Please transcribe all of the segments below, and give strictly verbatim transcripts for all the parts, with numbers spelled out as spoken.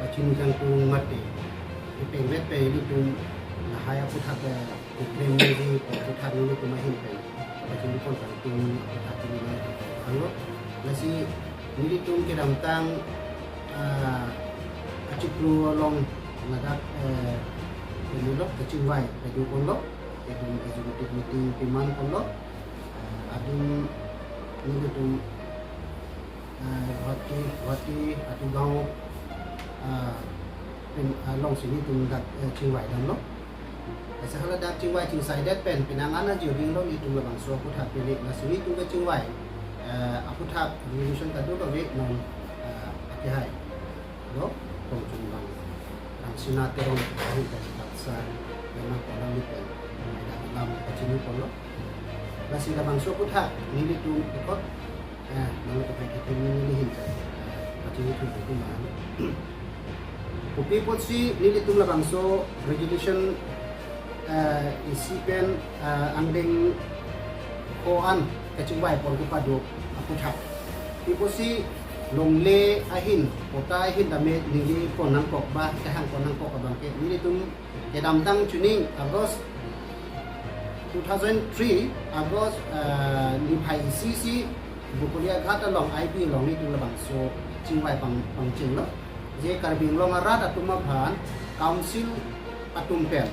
Kachinidang tung mate. Ipeng vet pe ilitum lahai aputhak, eh, iprem neli aputhak nelitum ahin pen kachini pon tang tung aputhak neli nang alo. Lasi nelitum kedamtang, ah, achiklo along ladak, eh, neli lo kachingvai padu ponlo. Itum executive meeting piman ponlo. Ah, adim nelitum, ah, Guwahati, Guwahati, Hatigaon, ah, pen, ah, alongsi nelitum dak, eh, chingvai damlo. Lasi hala dak chingvai chingsaidet pen penang an ajo dinglo nelitum labangso aputhak pele, lasi nelitum kachingvai, eh, aputhak resolution kadokave non, eh, akehai lo, Rongchungbang Rangsina Teron ahin pen baksa, memang kolang lipen, dak lam kachini ponlo. Lasi labangso aputhak nelitum ekot, eh, nang kepai kepai neli hin, eh, kachini tum tum man. Kopi apotsi nelitum labangso resolution, eh, isi pen, eh, angdeng ko-an kachingvai pon kepado aputhak. Kopi apotsi longle ahin, patta ahin tame ningje pon nangkok ba, kehang pon nangkok abangke nelitum kedamtang chuning August two thousand three, August, eh, niphai isi si Bokolia Ghat along I B along nelitum labangso chingvai pang, pangchenglo. Je Karbi Anglong arat atum aphan council atum pen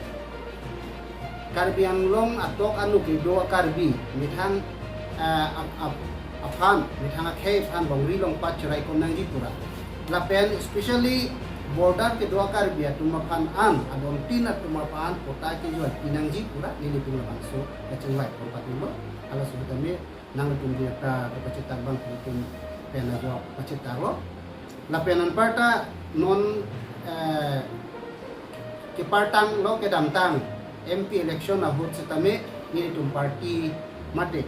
Karbi Anglong atok anu kedo a-Karbi methang, eh, ap-, ap-, aphan, methang akhei aphan bongri longpat cherai kon nangji pura. Lapen especially border kedo a-Karbi atum aphan an, adontin atum aphan patta kejoi pi nangji pura nelitum labangso kachingvai pon patulo. Halaso tame nangtum dia ta kapachetak abang tum pen ajo pachetaklo. Lapen anparta non, eh, kepartanglo kedamtang M P election ahut setame nelitum party mate,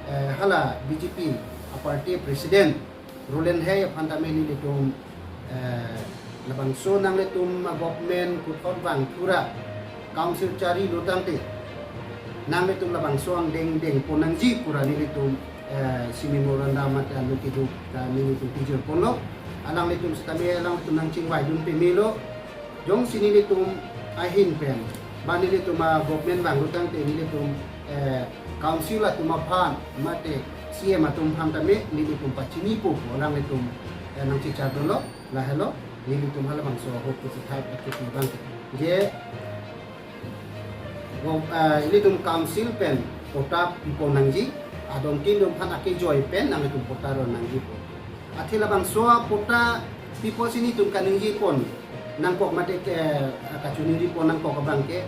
eh, hala B J P a-party president Roland Hei aphan tame nelitum, eh, labangso nanglitum a-government puthot vang thura council charilo tangte nanglitum labangso angdeng deng pon nangji pura nelitum, eh, isi memorandum mate anu keduk ta nelitum pijor ponlo. Alanglitum setame alanglitum nangchingvaidun pemelo. Jongsi nelitum ahin pen ba nelitum a-government vanglo tangte nelitum, eh, council atum aphan mate C M atum aphan tame nelitum pachinipo pu alanglitum, eh, nangchechardunlo. Lahelo nelitum halabangso ahut pusi thai patik abangke. Je go-, eh, ilitum council pen patta pipon nangji, adontin atum aphan akejoi pen nanglitum patta ron nangji pu. Athe labangso patta pipo si nelitum kaningje pon nangkok mate ke, eh, kachiningje pon nangkok abangke,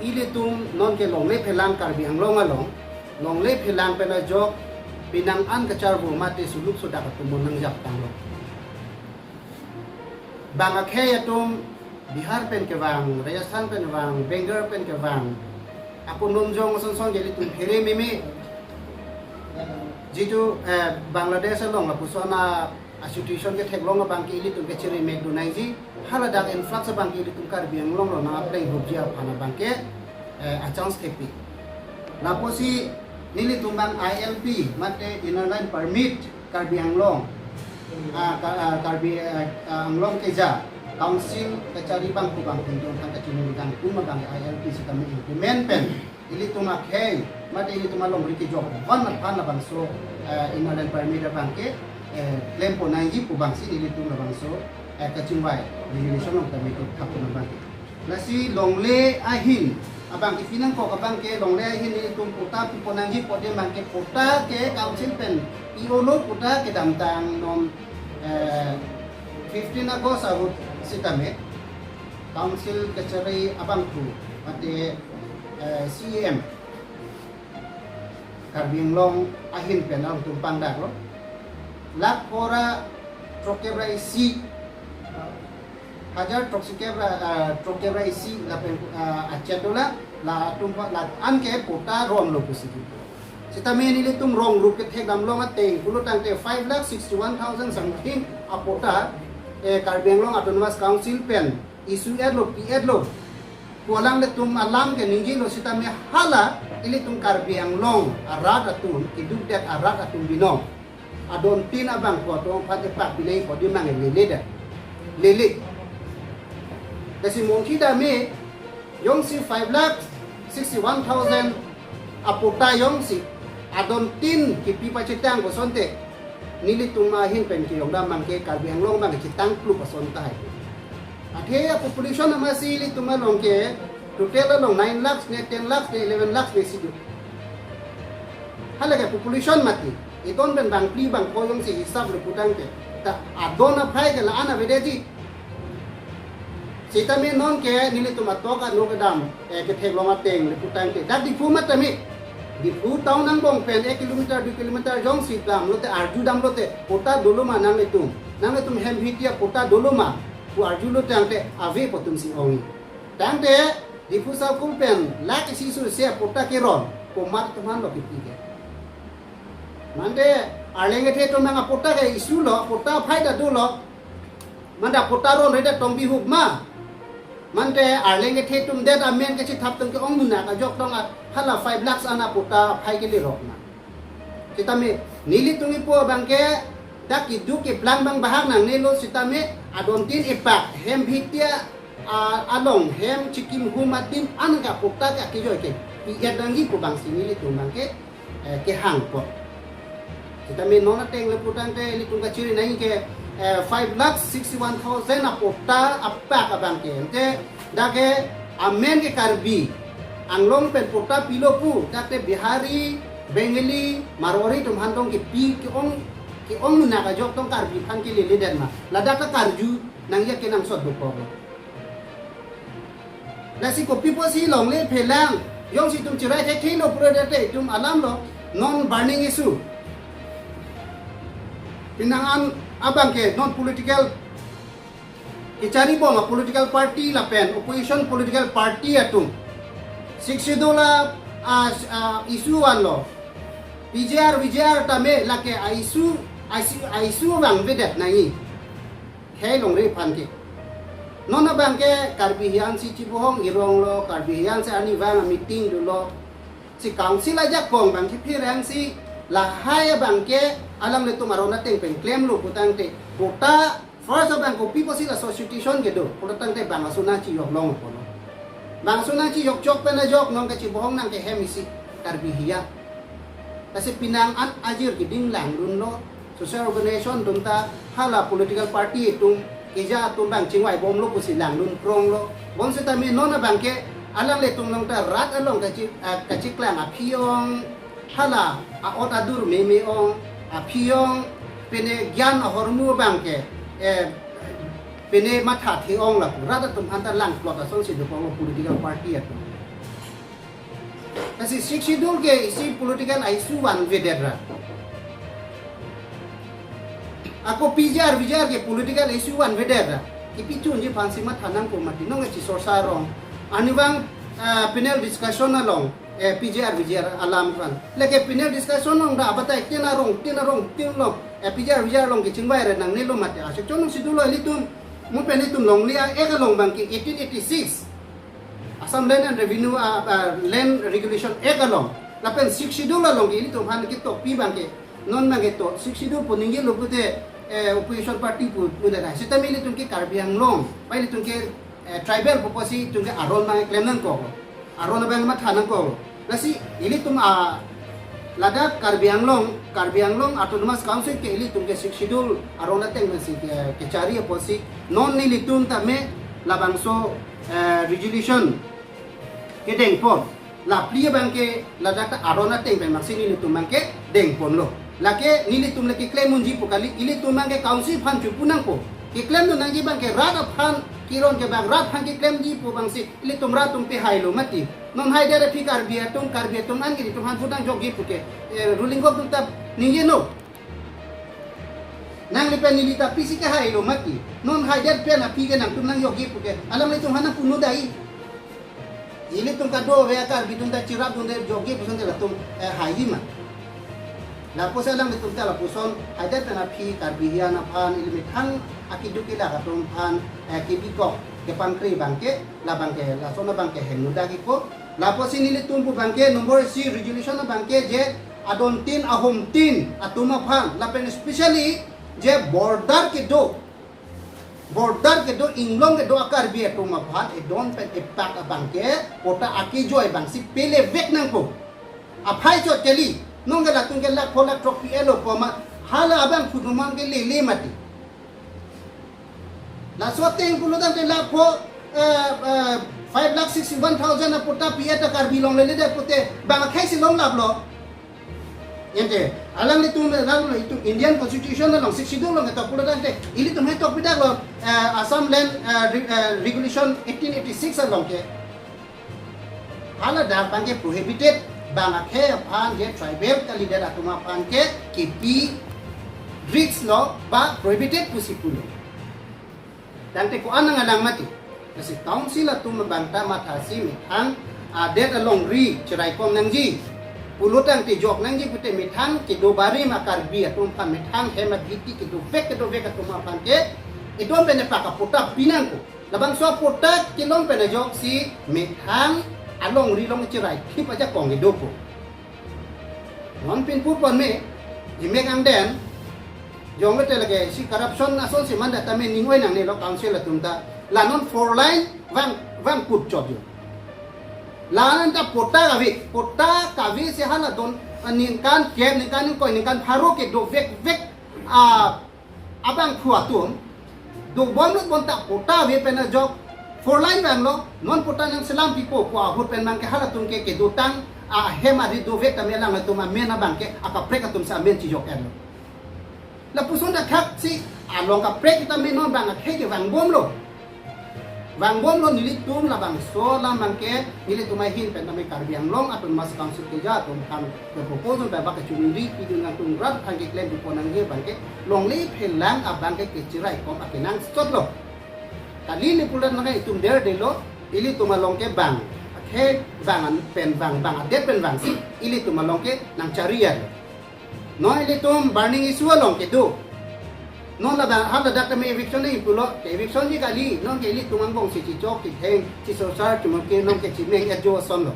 ilitum nonke longle phelang Karbi Anglong along, longle phelang pen ajok penang an kacharvo mate suluk sodak atum mon nangjap tanglo. Bang akhei atum Bihar pen kevang, Rajasthan pen vang, Bengal pen kevang, ako nomjong ason son ke ilitum phere meme. Jitu, eh, Bangladesh along lapuson a-situation ketheklong abangke ilitum kachere mek dun nangji, haladak influx abangke ilitum Karbi Anglong along nang-apleng hupji aphan abangke, eh, a-chance thepi. Lapusi nelitum bang I L P mate Inner Line Permit Karbi Anglong, ah, Ka-, ah, Karbi, ah, ah, Anglong keja council kachari abang pu abang pintu tang kachinidang tum abang I L P setame implement pen ilitum akhei mate ilitum alongri kejok van aphan labangso, eh, Inner Line Permit abangke, eh, klem pon nangji pu abangsi ilitum labangso, eh, kachingvai resolution along tame kethap pon abangke. Lasi longle ahin abangke pi nangkok abangke longle ahin ilitum patta pipon nangji pu abangke patta ke council pen pi-olo patta kedamtang non, eh, fifteen August ahut setame council kachari abangphu mate, eh, C E M Karbi Anglong ahin pen alangtum pangdaklo. Lakh pharo throkkep ra isi, hajar throksikep ra, ah, throkkep ra isi lapen, ah, achet dola, latum pa, la-an ke patta ronlo pusi. Setame nelitum rong rup kethek damlong ateng pulo tangte five lakh sixty-one thousand something a patta, eh, Karbi Anglong Autonomous Council pen issue etlo, pi etlo pu alanglitum alam ke ningjelo setame hala ilitum Karbi Anglong arat atum, keduk det arat atum binong adontin abangphu atum aphan epak pinai podi mang elele det. lele. Lasi monthi dame jongsi five lakh sixty one thousand apatta jongsi adon tin kipi pachetang kosonte, nelitum ahin pen kejong dam abangke Karbi Anglong abang chetang kluk ason tahai. Athe a population amatsi ilitum along ke total along nine lakhs ne, ten lakhs ne, eleven lakhs ne si do. Hala ke population mati. Iton pen bangphli bangpho jongsi hisap lo putangte, ta adon aphai ke la-an avedetji. Sitame non ke nelitum atok ano kedam, eh, ketheklong ateng le putangte, dak Diphu matame, Diphu town angbong pen ek kilometer, dui kilometer jongsi damlote, arju damlote, patta dolo ma nanglitum, nanglitum hem hitia patta dolo ma pu arjulo tangte, ave pu atumsi ong. Tangte Diphu Circle pen lakh isi suse patta keron, komat atum aphan lo kipi ke. Mante arleng kethe atum abang apatta ke issue lo, patta aphai ta dolo. Mante patta ronre ta tong bihuk ma. Mante arleng kethe atum det amen kachethap atum ke-ong munak ajok tong a, hala five lakhs an apatta aphai kelerok ma. Sitame nelitum ipo abangke dak keduk keplang abang bahak nangnelo, sitame adon tin epak hem hitia, ah, along hem chikim hum adim an ka patta ke akejoi ke pi-et nangji pu abangsi nelitum abangke, eh, kehang po. Sitame non ateng le putangte ilitum kachiri nangji ke, eh, five lakh sixty one thousand apatta apak abangke. Ante dak ke amen ke Karbi Anglong pen patta pilo pu, dak te Bihari, Bengali, Marwari atum aphan tong kipi ke-ong, ke-ong munak ajok tong Karbi aphan kelele det ma. Ladak ta karju nangji kenangsot dokok lo. Lasi kopi pusi longle phelang, jongsi itum chirai thekthelo pura date itum alam lo, non burning issue. Penang an abangke non political kecharibom a political party lapen opposition political party atum Sixth Schedule a, a, a issue vanlo. P G R, V G R tame lake a issue, a issue, a issue vangvedet nangji. Khei longri aphan ke. Non abangke Karbi hian si chibohong irong lo, Karbi hian si arnivang meeting dolo. Si council ajakong abangke phirang si lahai abangke alanglitum aron ateng pen klemlo putangte. Patta first abang kopi pusi la association kedo, pulotangte bang aso nangchijok long pulo. Bang aso nangchijok chok pen ajok non kachibohong nang ke hem isi Karbi hian. Lasi penang an ajir keding langdunlo, social organization atum ta hala political party atum keja atum abang chingvaibomlo pusi langdun kronglo. Bonsitame non abangke alanglitum along ta rat along kachi, ah, kachiklang aphi ong, hala a-ot adur meme ong, aphi ong, pine gyan ahormu abangke, eh, pine mathathe ong lapu rat atum aphan ta langplot asonsi dokoklo political party atum. Lasi Sixth Schedule ke isi political issue vanvedet ra. Ako P G R, V G R ke political issue vanvedet ra. Kipi chunji aphansi matha nangpo mati, non ke chisorsa rong. Arnivang, ah, panel discussion along, eh, P G R, V G R alam aphan. Lake panel discussion along ta abatai tin arong, tin arong, tin along, eh, P G R, V G R along kechingvai re nangnelo mati. Asek chonong si dolo ilitum, mo pen itum longle a-act along abangke eighteen eighty-six. Assam Land and Revenue, ah, ah, Land Regulation Act along, lapen Sixth Schedule along ke ilitum aphan ketopi abangke, non abangke to Sixth Schedule pu ningjelo pute, eh, opposition party pu, pu dada. Sitame ilitum ke Karbi Anglong, ba ilitum ke, eh, tribal pu pusi itum ke aron abang klem nangkok. Aron abang matha nangkok. Lasi ilitum a ladak Karbi Anglong, Karbi Anglong Autonomous Council ke ilitum ke Sixth Schedule aron ateng pensi ke, kechari apotsi non nelitum tame labangso, eh, resolution kedengpon. La phli abangke ladak ta aron ateng pen maksi nelitum abangke dengponlo. Lake nelitum le keklem unji pu kali, ilitum abangke council aphan chupu nangpo. Keklemdun nangji abangke rat aphan, kiron ke bang rat aphan keklemji pu abangsi ilitum rat atum pehailo mati. Non haidet aphi Karbi atum, Karbi atum an ke itum aphan vote nangjokji puke, eh, ruling kok atum ta ningjelo. Nangli pen neli ta pisi kehailo mati. Non haidet pen aphi ke nangtum nangjokji puke, alanglitum aphan nangpuno dai. Ilitum kadokave Karbi atum ta chirapdunde jokji pu asonte latum, eh, haiji ma. Lapusi alanglitum ta lapuson haidet pen aphi Karbi hian aphan, ili methang akeduk kelak atum aphan, eh, kebikok kepangkri abangke, labangke, lason abangke heno dagi ko. Lapusi nelitum pu abangke number isi resolution abangke je adon tin ahum tin atum aphan, lapen especially je border kedo Border kedo, inglong kedo a-Karbi atum aphan edon pen epak abangke patta akejoi abangsi pelevek nangpo. Aphai chot kali, nonke latum ke lakh pho lakh throk pi-etlo pu ma, hala abang phuduman ke lele mati. Laso ateng pulotangte lakh pho, eh, eh, five lakh sixty-one thousand apatta pi-et ta Karbi longle ledet pute bang akhei si longlaplo. Ante, alanglitum, alang itum Indian Constitution along, Sixth Schedule along ketok pulotangte, ilitum hai tok pidaklo, eh, Assam Land, eh, Re-, eh, Regulation eighteen eighty-six along ke. Hala dak abangke prohibited, bang akhei aphan je tribal kalidet atum aphan ke kipi risk lo ba prohibited pusi pulo. Tangte ko-an nanglang mati. Lasi council atum abang ta mathasi methang adet alongri cheraikom nangji. Pulotangte jok nangji pute methang kedo barim a-Karbi atum aphan, methang hem abhiti kedovek kedovek atum aphan ke edon pen epak apatta pi nangpo. Labangso apatta kelong pen ajoksi methang alongri along cherai thip ajakong kedopo. Non pinpur pon me, imek angden, jonglote lake si corruption asonsi manda tame ning oi nangnelo council atum ta. La non four lane vang, vang kut chot yo. La non ta patta kave, patta kave si hala don, ah, ningkan kep, ningkan ingkoi, ningkan pharo kedovekvek, ah, abangphu atum, dobomlo bonta patta ave pen ajok, four lane vanglo, non patta nangselam pipo pu ahut pen abangke halatum ke kedotang, ahem ari dovek tame alanglitum amen abangke akaprek atum si amen chijok-etlo. Lapuson dak thak si along kaprek tame non bang akhei ke vangbomlo. Vangbomlo nelitum labangso alam abangke nelitum ahin pen tame Karbi Anglong Autonomous Council keja atum aphan ke proposal pen bak kachunri pidun nangtum rat aphan keklem pipo nangji abangke longle phelang abangke kechiraikom akenangsotlo. Kali ni pulat nang itum derdelo, ilitum along ke bang akhei bang an pen bang, bang adet pen bang si ilitum along ke nangchari-etlo. Non ilitum burning issue along kedo. Non ladak, ha ladak tame eviction ni pulo, ke eviction ni kali, non ke ilitum angbong si chichok, chitheng, chisosar, chumake, non ke chimeng, ejo asonlo.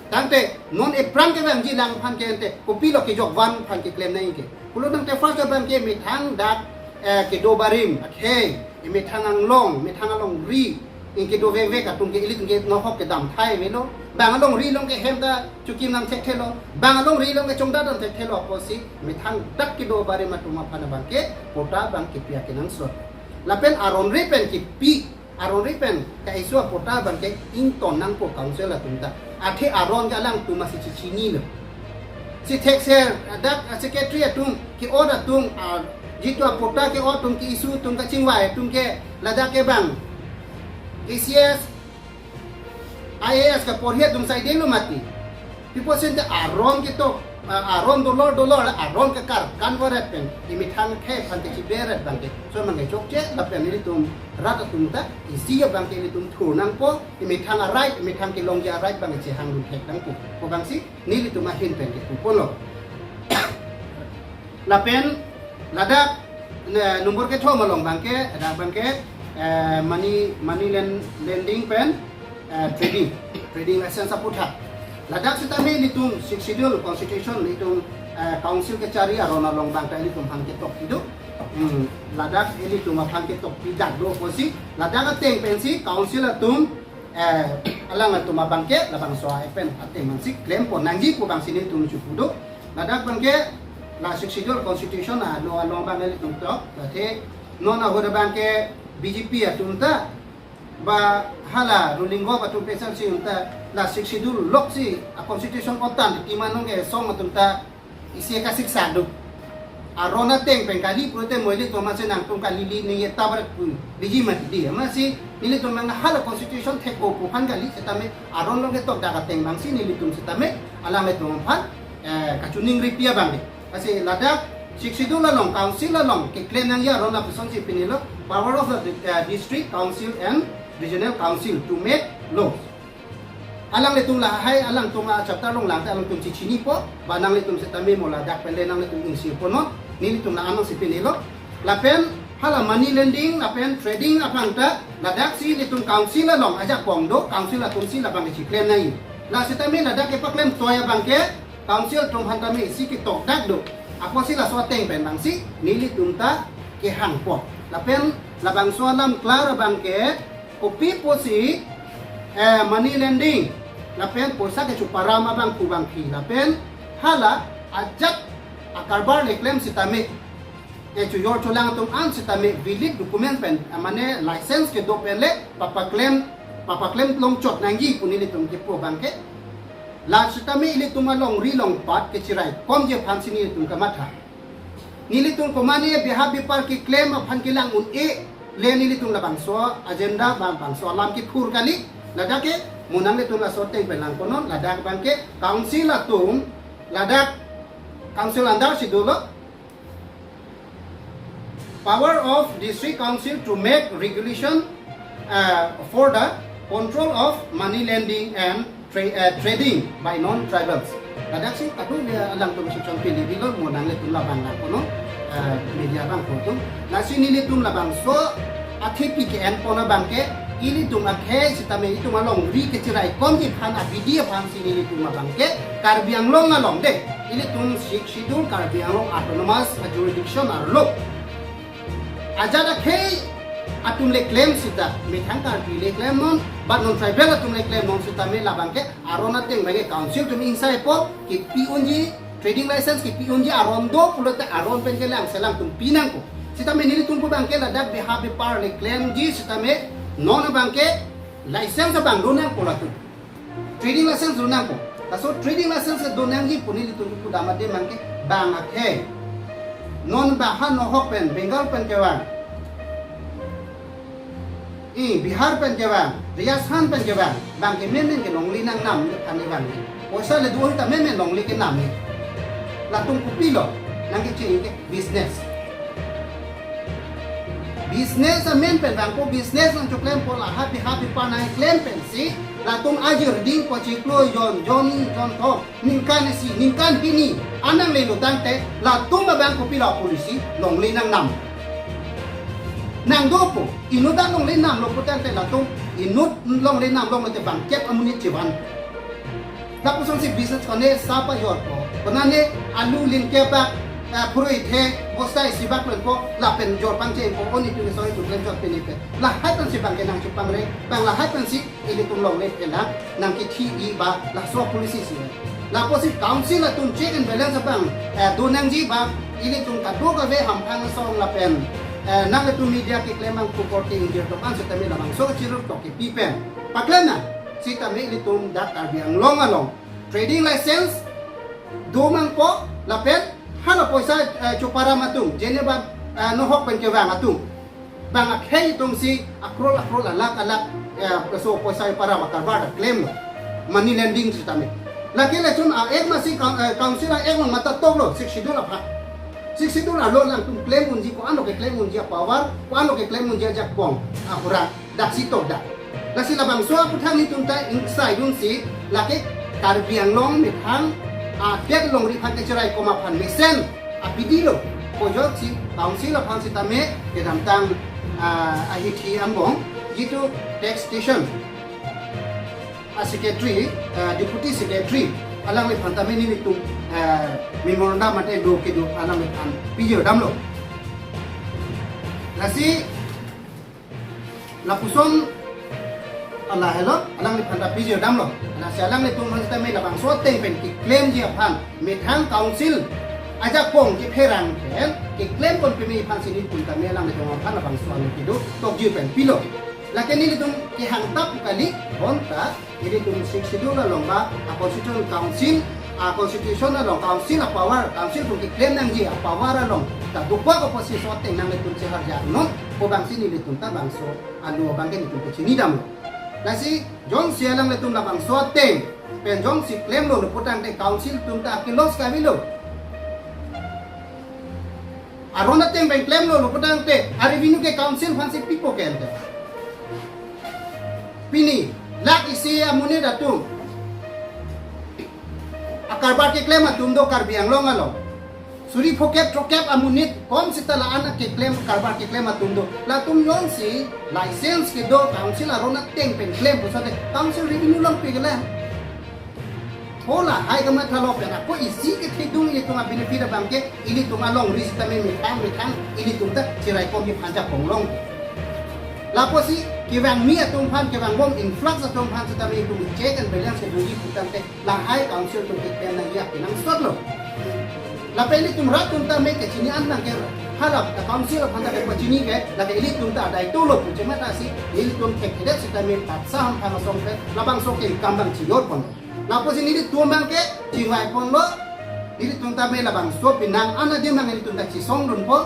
Tangte, non epran kevangji lang aphan ke ante, kopilo kejok van aphan keklem nangji ke. Pulotangte first abangke methang dak, eh, kedo barim, akhei, methang anglong, methang alongri, in kedovekvek atum ke ilitum ke nohok kedam thai avelo. Bang alongri along ke hem ta chukim nang thekthelo. Bang alongri along ke chongdat nang thekthelo apotsi methang dak kedo barim atum aphan abangke patta abang kipi akenangsot. Lapen aron ri pen kipi, aron ri pen ka-issue apatta abangke ington nangpo council atum ta. Athe aron ke alangtum asi chichinilo. Si thekser dak, ah, secretary atum ke-ot atum, ah, jitu apatta ke-ot atum ke-issue atum kachingvai atum ke ladak ke bang A C S, I A S kaporhi atum saidelo mati. Pi apotsi ante aron ketok, ah, aron dolor dolor, aron kekar kan varet pen, imethang akhei aphan kechiberet abangke. So abangke chokche, lapen ilitum rat atum ta, isi abangke ilitum thur nangpo, imethang a-right, imethang kelongji a-right abangke chehangdun thek nangpo. Ko abangsi, nelitum ahin pen kepu ponlo. Lapen ladak, ne, number kethom along abangke, ladak abangke, eh, money, money lend-, lending pen, eh, trading, trading license aputhak. Ladak sitame ilitum Sixth Schedule Constitution ilitum, eh, council kechari aron along abang ta ilitum aphan ketok pido. Hmm, ladak ilitum aphan ketok pidaklo apotsi, ladak ateng pensi council atum eh, alanglitum abangke labangso a-pen ateng abangsi klempo nangji pu abangsi nelitum chopu do. Ladak abangke la Sixth Schedule Constitution a-law along abang nelitum tok. Athe non ahut abangke B J P atum ta ba hala ruling govt atum pensi atum ta la Sixth Schedule loksi a-constitution otan ti manong ke song atum ta isi kasiksa do. Aron ateng pen kali pulote mo ilitum amatsi nangtum kali li ni ye tabrak pu. Biji mati di. Amatsi nelitum nang hala constitution thekpo pu aphan kali setame aron along ketok dak ateng abangsi nelitum setame alanglitum aphan, eh, kachiningri pi abang di. Lasi ladak Sixth Schedule along, council along keklem nangji aron apusonsi pinilo, power of the, eh, district council and regional council to make laws. Alanglitum lahai alangtum a-chapter along lang te alangtum chichinipo, ba nanglitum setame mo ladak pen le nanglitum ingsirpo non, nelitum la anong si pinilo. Lapen hala money lending, lapen trading aphan ta, ladaksi ilitum council along ajakong do, council atumsi labang chiklem nangji. La setame ladak kepaklem toi abangke, council atum aphan tame isi ketok dak do. Apotsi laso ateng pen abangsi, nelitum ta kehangpo. Lapen labangso alam klar abangke kopi pusi eh, money lending lapen poisa kechoparam abang pu abangpi lapen hala ajat akarbar le klem sitame, eh, chojor cholang atum an sitame valid document pen, eh, mane license kedo pen le papaklem, papaklem longchot nangji pu nelitum kipu abangke. La sitame ilitum alongri longpat kechiraikomji aphansi nelitum kamatha. Nelitum komane beha bepar keklem aphan kelang un-e le nelitum labangso agenda bang bangso alam kiphur kali. Ladak ke mo nanglitum laso ateng pen langponnon, ladak abangke council atum, ladak council under si dolo, power of district council to make regulation, uh, for the control of money lending and tra- uh, trading by non-tribals. Ladak si kadokave alangtum si chonpili bilo, mo nanglitum labang langponnon, uh, media abang pu atum. Lasi nelitum labangso athepi ke-enpon abangke, ilitum akhei sitame itum alongri kechiraikomji aphan abidi aphansi nelitum abangke Karbi Anglong along de, ilitum Sixth Schedule Karbi Anglong Autonomous Jurisdiction arlo ajat akhei atum le klem sita, methang Karbi le klemnon, but non-tribal atum le klemnon sitame labangke aron ateng abangke council atum ingsaipo, kipi unji, trading license kipi unji aron do pulote aron pen kelang selangtum pi nangpo. Sitame nelitum pu abangke ladak beha bepar le klemji sitame non abangke license abang do nangpo latum. Trading license do nangpo. Laso trading license do nangji pu nelitum kipu dam adim abangke bang akhei. Non bahan nohok pen, Bengal pen kevang, i Bihar pen kevang, Rajasthan pen kevang, bang ke menmen ke longri nangnam le kani bang ke. Poisa le do ta menmen longri kenam ni. Latum kopilo, nangkecheng ke business. Business amen pen bang ko business nangchoklempo, la happy happy pa nangklem pensi latum ajir ding ko chiklo jon, jon ni, jon thom, ningkan isi, ningkan hini, anang le lo tangte latum abang kopilo polisi longri nangnam. Nang dopo, inut ta longri namlo pu tangte latum inut longri nam longri te bangkep amonit chevan. Lapusonsi business kone sapa jorpo. Konane alu lingkep bak, eh, phurui the, bosta isi bak pen ko, lapen jor pangcheng ko, oni tu soi tu klemchot pini pe. Lahai pensi bang ke nangchepangre, bang lahai pensi ilitum longri kelang, nangkethi-i ba, laso policy si. Lapusi council atum check and balance abang, eh, do nangji ba, ilitum kadokave hamphang asong lapen, eh, nanglitum media keklem abang pu korte ingjir atum an sitame labangso chiruk tok kipi pen paklem nang. Sitame ilitum dak Karbi Anglong along trading license do nangpo lapen hala poisa, eh, choparam atum, jeneba, eh, nohok pen kevang atum, bang akhei atumsi akrol akrol alak alak, eh, so poisa param akarbar klemlo, money lending sitame. Lake lechun a-act masi coun- eh, council a-act along mata toklo, Sixth Schedule aphan. Sixth Schedule arlo alangtum klem unji, ko-an lo keklem unji apower, ko-an lo keklem unji ajakong, ahura, daksi tok dak. Lasi labangso aputhak nelitum ta ingsai dunsi, lake Karbi Anglong methang adet longri aphan kechiraikom aphan mesen abidi lo. Kojoksi council aphan sitame kedamtang, ah, ahithi angbong, jitu tax station a-secretary, ah, deputy secretary, alangliphan tame nelitum, ah, memorandum mate do kedo alangliphan pijir damlo. Lasi lapuson ala helo, alangliphan ta pijir damlo. Lasi alanglitum aphan sitame labangso ateng pen keklemji aphan, methang council ajakong kepherang pen keklem pon peme aphansi nelitum tame alanglitum aphan labangso anu kedo tokji pen pilo. Lake nelitum kehang tap kali, bonta nelitum Sixth Schedule along ba a-constitution council, a-constitution along council apower, council atum keklem nangji apower along ta dokok apotsi so ateng nanglitum cheharjaknon pu abangsi nelitum ta bangso alu abang ke nelitum kechini damlo. Lasi jongsi alanglitum labangso ateng pen jongsi klemlo lo pu tangte council atum ta ake-loss ke avelo. Aron ateng pen klemlo lo pu tangte a-revenue ke council aphansi pipo ke ante. Pini lakh isi amonit atum akarbar keklem atum do Karbi Anglong along. Suri phokep throkep amonit kom sita la-an keklem, karbar keklem atum do. Latum jongsi license kedo council aron ateng pen klem pu sate council revenue longpi kelang. Hala hai kamatha lo pen ako isi kethedung ilitum a-benefit abang ke ilitum alongri sitame methang methang ilitum ta chirai ponji aphan japonlong. Lapusi kevangmi atum aphan, kevangbom influx atum aphan sitame itum check and balance kedunji putangte lahai council atum keklem nangji akenangsot lo. Lapen ilitum rat atum tame kechini an abang ke hala ta council aphan ta kepachini ke lake ilitum ta adai tolo pu chematha si ilitum thekthedet sitame patsa hamphang asong pen labangso ke kam abang chijor pon. Lapusi nelitum abang ke chingvai ponlo. Nelitum tame labangso penang an adim abang nelitum ta chisongdunpo.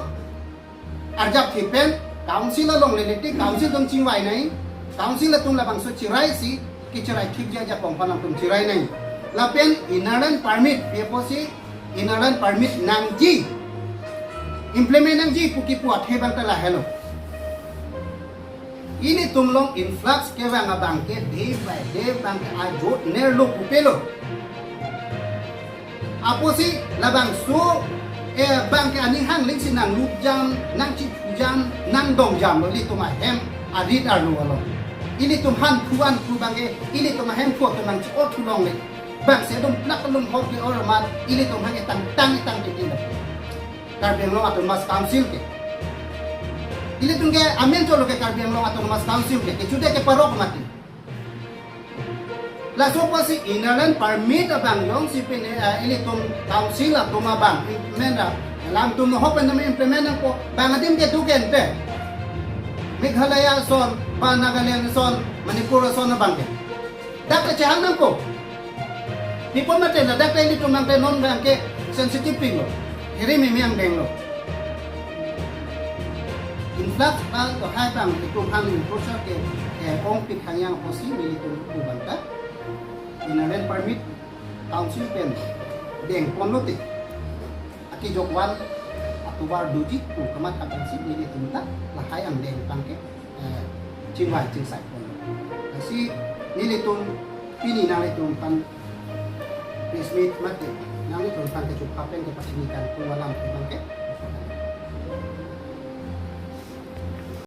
Arjap thi pen council along leleti council atum chingvai nai. Council atum labangso chirai si kechirai thipji ajapon aphan nangtum chirai nai. Lapen inner line permit, pi apotsi inner line permit nangji, implement nangji pu kipu athe abang ta lahelo. Ilitum along influx kevang abang ke day by day abang ke ajut nerlo pupelo. Apotsi labangso, eh, abang ke aning hang lingsi nanglupjam, nangchipujam, nangdongjamlo ilitum ahem arit arlo along. Ilitum hemphu anphu abang ke ilitum ahemphu atum nangchi-o thu longle. Bangsi adum plak alum hor ke-or amat ilitum hang etang tang etang titi lo. Karbi Anglong Autonomous Council ke. Ilitum ke amen cholo ke Karbi Anglong Autonomous Council ke, kechude ke parok mati. Laso apotsi inner line permit abang jongsi pine, eh, ilitum council atum abang implement ra. Alanglitum no hopen name implement nangpo, bang adim ke duken te. Meghalaya ason, ba Nagaland ason, Manipur ason abang ke. Dak ta chehang nangpo. Pi apot mate ladak ta ilitum abang te non abang ke sensitive pin lo. Hiri mimi angdenglo. Influx abang to hai abang ilitum hang infrastructure ke, eh, ongpik hangyang apotsi nelitum pu abang ta inner line permit council pen dengponlote akejok van atovar doji pu kamatha abangsi nelitum ta lahai angdeng abang ke, eh, chingvai chingsai ponlo. Lasi nelitum pini nanglitum aphan press meet mate nanglitum aphan kechokha pen kepachini kan pu alam abang ke.